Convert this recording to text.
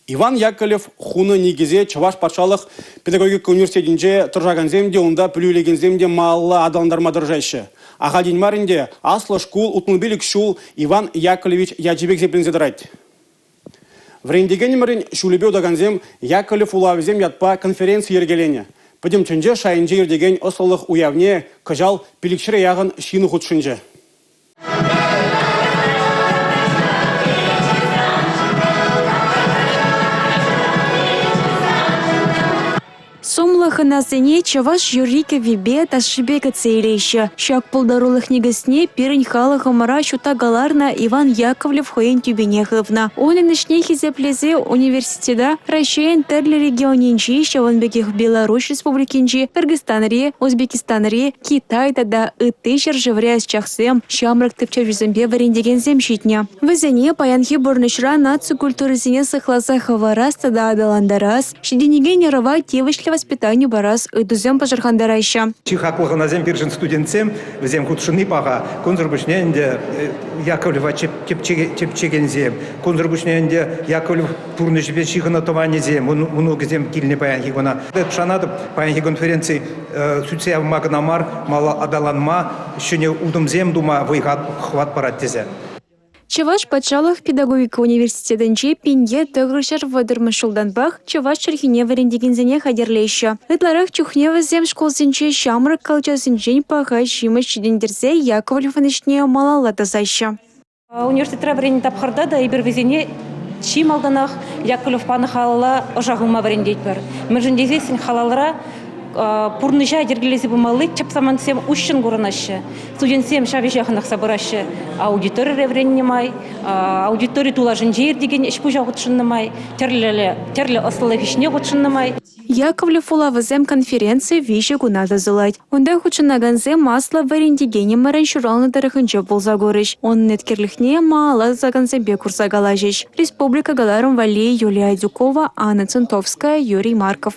Иван Яковлев хунӑ никӗсе Чӑваш патшалӑх педагогика университетӗнче тӑрӑшакансем те, унта пӗлӳ илекенсем те малалла аталантарма тӑрӑшаҫҫӗ. Ахальтен мар ӗнтӗ аслӑ шкул 65 ҫул Иван Яковлевич ячӗпе хисепленсе тӑрать. Вӗрентекенӗмӗрӗн ҫулӗпе утакансем Яковлев вулавӗсем ятпа конференци йӗркеленӗ. Пӗтӗм тӗнче шайӗнче иртекен ӑслӑлӑх уявне кӑҫал пилӗкҫӗре яхӑн ҫын хутшӑнчӗ. Сумлӑ хӑнасене чӑваш юрри-кӗввипе, ташшипе кӗтсе илеҫҫӗ. Ҫак пултарулӑх никӗсне пирӗн халӑхӑмӑра ҫутта кӑларнӑ Иван Яковлев хӑйӗн тӳпине хывнӑ. Унӑн ӗҫне хисеплесе университета Раҫҫейӗн тӗрлӗ регионӗнчи, ҫавӑн пекех Беларуҫ Республикинчи, Кыргызстанри, Узбекистанри, Китай тата ытти ҫӗршыври ӑсчахсем, ҫамрӑк тӗпчевҫӗсемпе вӗрентекенсем ҫитнӗ. Вӗсене паянхи пурнӑҫра наци культурисене сыхласа хӑварас тата аталантарас, ҫитӗнекен ӑрӑва тивӗҫлӗ воспитани парас ыйтусем пӑшӑрхантараҫҫӗ. Чи хаклӑ хӑнасем пирӗншӗн студентсем, вӗсем хутшӑнни паха. Кунсӑр пуҫне ӗнтӗ Яковлева тӗпчекенсем, кунсӑр пуҫне ӗнтӗ Яковлев пурнӑҫӗпе ҫыхӑннӑ тӑванӗсем, мӑнукӗсем килнӗ паянхи куна. Эп шанатӑп, паянхи конференци сӳтсе явма кӑна мар, мала аталанма, ҫӗнӗ утӑмсем тума вӑй-хӑват парать тесе. Чӑваш патшалӑх педагогика университетӗнче 1930-мӗш ҫултанпах чӑваш чӗлхине вӗрентекенсене хатӗрлеҫҫӗ. Ытларах чухне вӗсем шкулсенче ҫамрӑк калчасенчен паха ҫимӗҫ ҫитӗнтерсе Яковлевӑн ӗҫне малалла тӑсаҫҫӗ. Университетра вӗреннӗ тапхӑрта та эпир вӗсене чи малтанах Яковлев панӑ халала ӑша хывма вӗрентетпӗр. Мӗншӗн тесессӗн халалра пурнӑҫа йӗркелесе пымалли тӗп самантсем уҫҫӑн курӑнаҫҫӗ. Студентсем ҫав ӗҫе хӑнӑхса пыраҫҫӗ. Аудиторире вӗреннӗ май, аудитори тулашӗнче иртекен ӗҫ-пуҫа хутшӑннӑ май, тӗрлӗ тӗрлӗ ӑслӑлӑх ӗҫне хутшӑннӑ май. Яковлев вулавӗсем конференци виҫӗ куна тӑсӑлать. Унта хутшӑнакансем аслӑ вӗрентекенӗмӗрӗн ҫуралнӑ тӑрӑхӗнче пулса курӗҫ, унӑн еткерлӗхне малалла тӑсакансемпе курса калаҫӗҫ. Республика кӑларӑм валли Юлия Адюкова, Анна Центовская, Юрий Марков.